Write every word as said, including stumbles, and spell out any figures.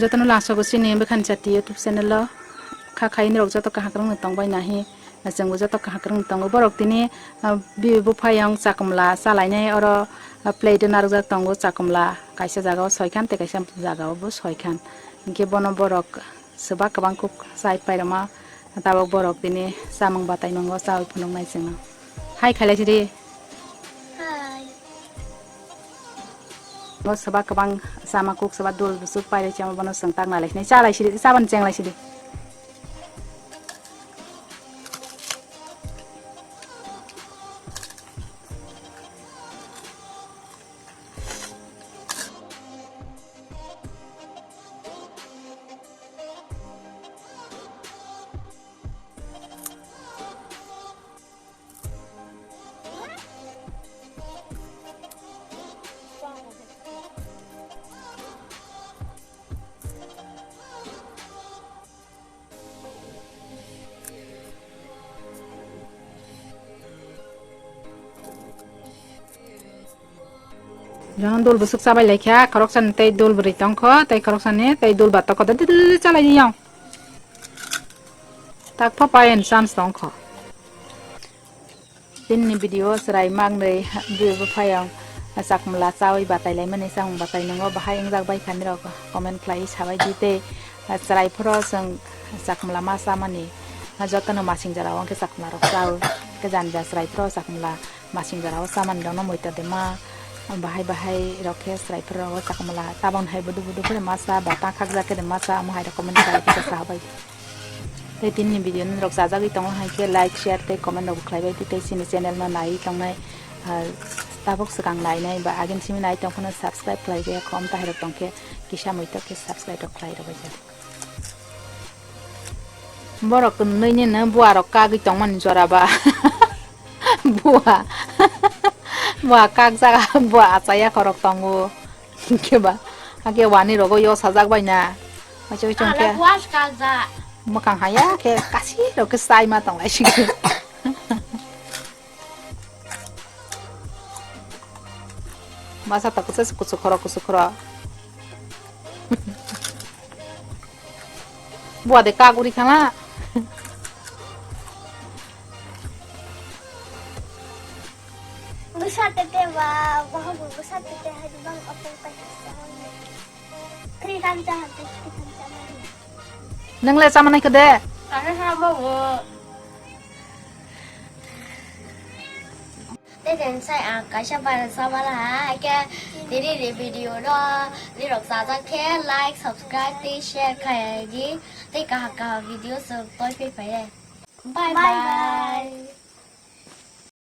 Jotono lasogo chini Bwkhani Chati YouTube channel o. Kha khaini rok joto kaham kwrwngno tongbai nahi. Chwngbo joto kaham kwrwngno tongo. Borok tini, ah, bi buphayong chakmla chalainai oro, ah, plate o narwkjak tongo chakmla. Kaisa jagao soikhan tei kaisa jagao bo soikhan. Hinkhe bono borok swbak kwbang kuk chai pairoma. Tabok borok tini chamung batai nungo chaui phunuknai chwngno. Hai khailai sidi. Hai. Bo swbak kwbang chama kuk swbak dul bwswk pailai chama bono chwng tak nalai sini. Chalai sidi, chabani chenglai sidi. Jono dul bwswk chabai laikha, khoroksani tei dul bwrwi tongkho, tei khoroksani tei dul ba tokho, didi chalai di yong. Tak pha payen chance tongkho. Tinini video chwrai maknwi bwrwi bwphayong chakmla chaui batai laimani, chamung batai nungo bahai wngjak bai kha nirok comment khlai sabai di tei chwrai phoro chwng chakmla ma chamani jotono masing jora o hwnkhe chakmla rok chaui khe jani ja chwrai phoro chakmla masing jora o chamani rokno moito de ma bahai bahai rok khe chwrai phoro o chakmla tabang hai budu budu khe ma cha ba ta khakjak khe de ma cha omo hai rok comment khlai khe cha bai di. Tei tinini video norok chajagwi tongo hai khe like, share tei comment rok khlai bai di tei chini channel no naiwi tongnai, ah, tabuk swkang nainai ba agin simi nai tongphano subscribe khlai bai khom tahai rok tongkhe kisa muitok khe subscribe rok khlai rw bai di. Borok nini no bua rok kagwi tongmani jora ba bua bua kakjak bua achaya khorok tongo. Hinkhe ba, hakhe wani rogo yo sajak bai na. Waisa waisa Ala hwnkhe buas kaljak. Mwkhang haya khe kasi rok khe chai ma tong lai si khe. Masa ta kusa kusu khoro kusu khoro. Bua de kaguri khana. Bwsa tete ba, bohogo bwsa tete hai bang apung pai. Kri kan cha hante kri kan cha mani. Nang le chamani kede? Asa sama bo. Tei tensai ang kaisa bara sabala ha, haikhe tini ni video no nirok chajak khe like, subscribe tei share khai di. Tei kaham kaham video chwng toi phai phai. Bye bye.